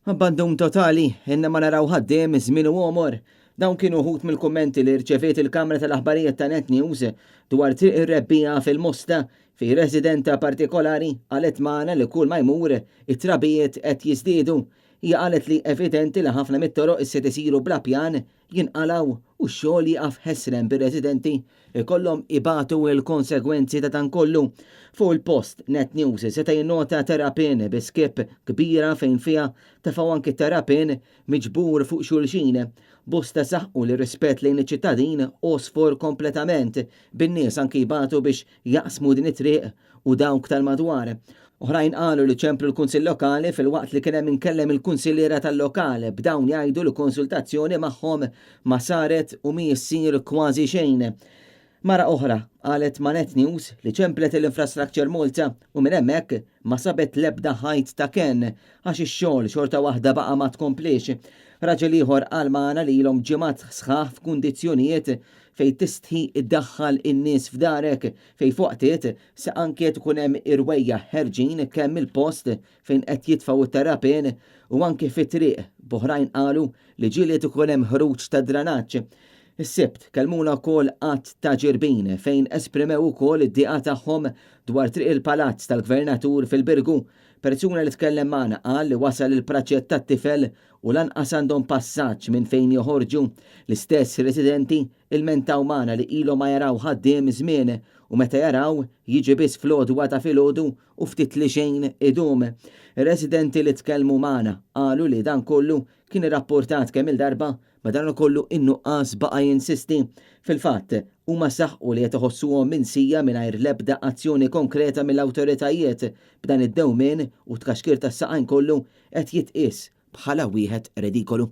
Abbandun totali, ilna ma naraw ħaddiem żmien u għomor. Dawn kienu wħud mill-kummenti li rċeviet il-kamra tal-aħbarijiet ta' Net News dwar Triq ir-Rebbiegħa fil-Mosta fejn residenta partikolari qalet magħna li kull ma jmur it-trabijiet qed jiżdiedu. Hija qalet li evidenti li ħafna mit-toroq issa qed isiru bla pjan, jinqalgħu u x-xogħol jieqaf ħesrem bir-residenti ikollhom ibatu l-konsegwenzi ta' dan kollu. Fuq il-post, Net News seta' jinnota terrapien bi skip kbira fejn fiha tefgħu anki terrapien miġbur fuq xulxin. Bosta saħqu li r-rispett lejn iċ-ċittadin għosfor kompletament, bin-nies anki jbatu biex jaqsmu din it-triq u dawk tal-madwar. Oħrajn qalu li ċemplu l-Kunsill Lokali filwaqt li kien hemm min kellem il-kunsilliera tal-lokal, b'dawn jgħidu li konsultazzjoni magħhom ma saret u mhi ssir kważi xejn. Mara oħra qalet ma' Net News li ċemplet il-Infrastructure Malta u minn hemmhekk ma sabet l-ebda ħajt ta' kenn għax ix-xogħol xorta waħda baqa' ma tkompliex. Raġel ieħor qal magħna li ilhom ġimgħat sħaħ f'kundizzjonijiet fejn tistħi ddaħħal in-nies f'darek fejn f'waqtiet se anki qed ikun hemm irwejjaħ ħerġin kemm mill-post fejn qed jitfgħu t-terrapien u anki fit-triq, b'oħrajn qalu li ġieli qed ikun hemm ħruġ ta' dranaġġ. Is-Sibt kellmuna wkoll għadd ta' ġirbin fejn esprimew ukoll id-dieqa tagħhom dwar Triq il-Palazz tal-Gvernatur fil-Birgu. Persuna li tkellem magħna qal li wasal il-praċett tat-tifel u lanqas għandhom passaġġ minn fejn joħorġu. L-istess residenti ilmentaw magħna li ilhom ma jaraw ħaddiem żmien u meta jaraw jiġi biss fl-għodwa ta' filgħodu u ftit li xejn idum. Ir-residenti li tkellmu magħna qalu li dan kollu kien irrapportat kemm-il darba Madankollu in-nuqqas baqa' jinsisti. Fil-fatt, huma saħqu li qed iħossuhom minsija mingħajr l-ebda azzjoni konkreta mill-awtoritajiet, b'dan id-dewmien u t-tkaxkir tas-saqajn kollu qed jitqies bħala wieħed redikolu.